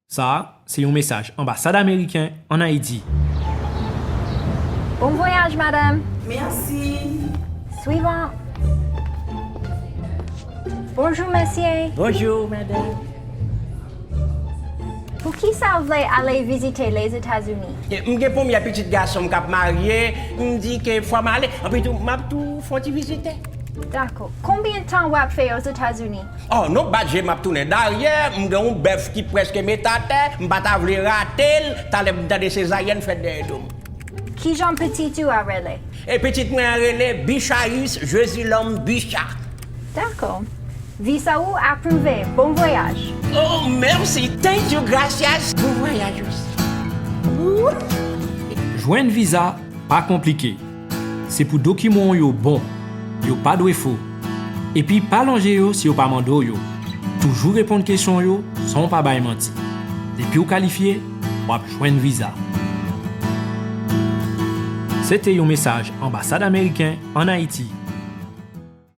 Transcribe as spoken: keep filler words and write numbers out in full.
Sa a se yon mesaj Anbasad Ameriken ann Ayiti. Bon voyage, madame. Merci. Suivant. Bonjour, monsieur. Bonjour, madame. Poukisa w vle ale vizite Lèzetazini? M gen premye pitit gason m k ap marye, m di ke fò m ale. Anpi tou, m ap tou fè yon ti vizite. Dakò. Konbyen tan w ap fè Ozetazini? Oh, non, bat je m ap tounen. Dayè, m gen yon bèf ki prèske met atè, m pa ta vle rate l, talè m tande sezaryèn fèt dèyè do m. Kijan pitit ou a rele? E pitit mwen an rele Bichayis Jezilòm Bicha. Dakò. Visa ou apwouve. Bon voyaj. Oh, mèsi. Thank you, gracias. Bon voyaj osi. Jwenn viza pa konplike. Se pou dokiman w yo bon. Yo pa dwe fo. Epi pa lonje yo si yo pa mande w yo. Toujou reponn kesyon yo san w pa bay manti. Depi w kalifye, w ap jwenn viza. Se te yon mesaj Anbasad Ameriken ann Ayiti.